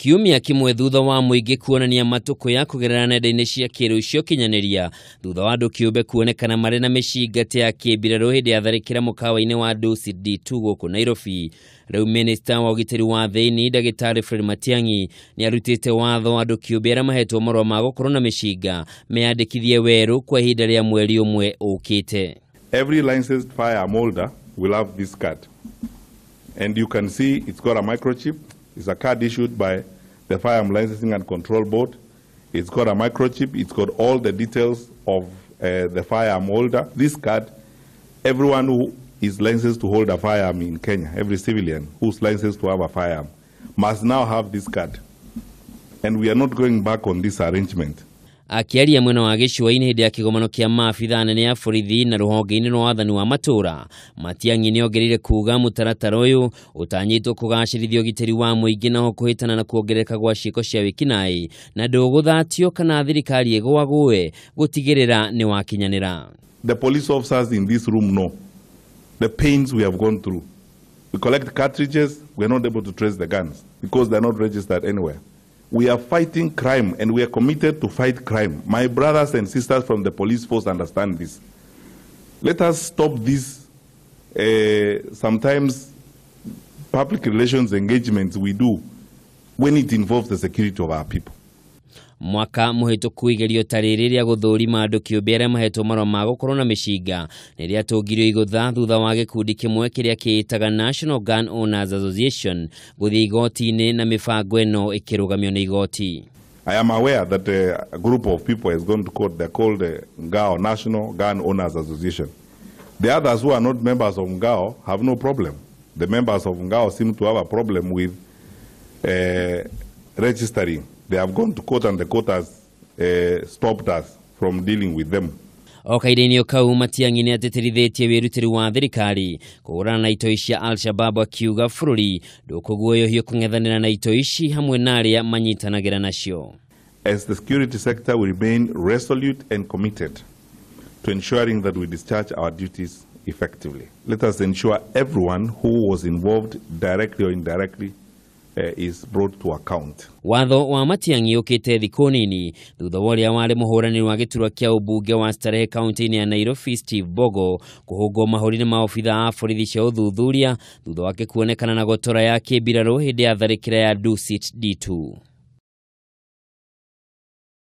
Kiumia kĩmwe thutha wa mũingĩ kuonania matũkũya kũgerera nenda-inĩ cia kĩrĩu cia ũkinyanĩria thutha wa andũ kĩũmbe kuonekana marĩ na mĩcinga ta ya kĩmbirarũ hĩndĩ ya tharĩkĩra mũkawa-inĩ wa Dusit D2 gũkũ Nairobi. Rĩu minista wa ũgitĩri wa thĩinĩ ndagĩtarĩ Fred Matiang'i nĩ arutĩte watho andũ kĩũmbe arĩa mahetwo marũa ma gũkorwo na mĩcinga meyandĩkithie werũ kwa ihinda rĩa mweri ũmwe ũkĩte. Every licensed firearm holder will have this card. And you can see it's got a microchip. It's a card issued by the Firearm Licensing and Control Board. It's got a microchip. It's got all the details of the firearm holder. This card, everyone who is licensed to hold a firearm in Kenya, every civilian who's licensed to have a firearm, must now have this card. And we are not going back on this arrangement. Akĩaria mwena wa gĩcũa-inĩ hĩndĩ ya kĩgomano kĩa maabitha anene a borithi na rũhonge-inĩ rwa wathani wa matũũra, Matiang'i nĩongereire kuga mũtaratara ũyũ ũtanyĩtwo kũgacĩrithia ũgitĩri wa mũingĩ naho kũhĩtana na kuongerereka gwa ciĩko cia wĩkinaĩ na ndũgũthatio kana thirikari ĩgũagũe gũtigĩrĩra nĩ wakinyanĩra. The police officers in this room know the pains we have gone through. We collect cartridges, we are not able to trace the guns because they are not registered anywhere. We are fighting crime and we are committed to fight crime. My brothers and sisters from the police force understand this. Let us stop this sometimes public relations engagements we do when it involves the security of our people. Mwaka mũhĩtũku igerio ta rĩrĩ rĩa gũthũrima andũ kĩũmbe arĩa mahetwo marũa ma gũkorwo na mĩcinga nĩ rĩatũngirio igũtha thutha wa gĩkundi kĩmwe kĩrĩa kĩĩtaga National Gun Owners Association gũthiĩ igoti-inĩ na mĩbango ĩno ĩkĩrũgamio nĩ igoti. I am aware that a group of people has gone to court. They're called the NGAO, National Gun Owners Association. The others who are not members of NGAO have no problem. The members of NGAO seem to have a problem with registering. They have gone to court and the court has stopped us from dealing with them. O kahinda-inĩ o kau Matiang'i nĩ atĩtĩrithĩtie wĩrutĩri wa thirikari kũhũrana na itoi cia Al-Shabab akiuga bũrũri ndũkũguoyohio kũng'ethanĩra na itoi ici hamwe na arĩa manyitanagĩra nacio. As the security sector, we remain resolute and committed to ensuring that we discharge our duties effectively. Let us ensure everyone who was involved directly or indirectly is brought to account. Watho wa Matiang'i ũkĩte thikũ nini thutha wa ũrĩa warĩ mũhũranĩri wa gĩturwa kĩa ũmbunge wa Starehe kaunti-inĩ ya Nairobi Steve Bogo kũhũngwo mahũri nĩ maobitha a borithi cia ũthuthuria thutha wake kuonekana na gotora ya kĩmbirarũ hĩndĩ ya tharĩkĩra ya Dusit D2.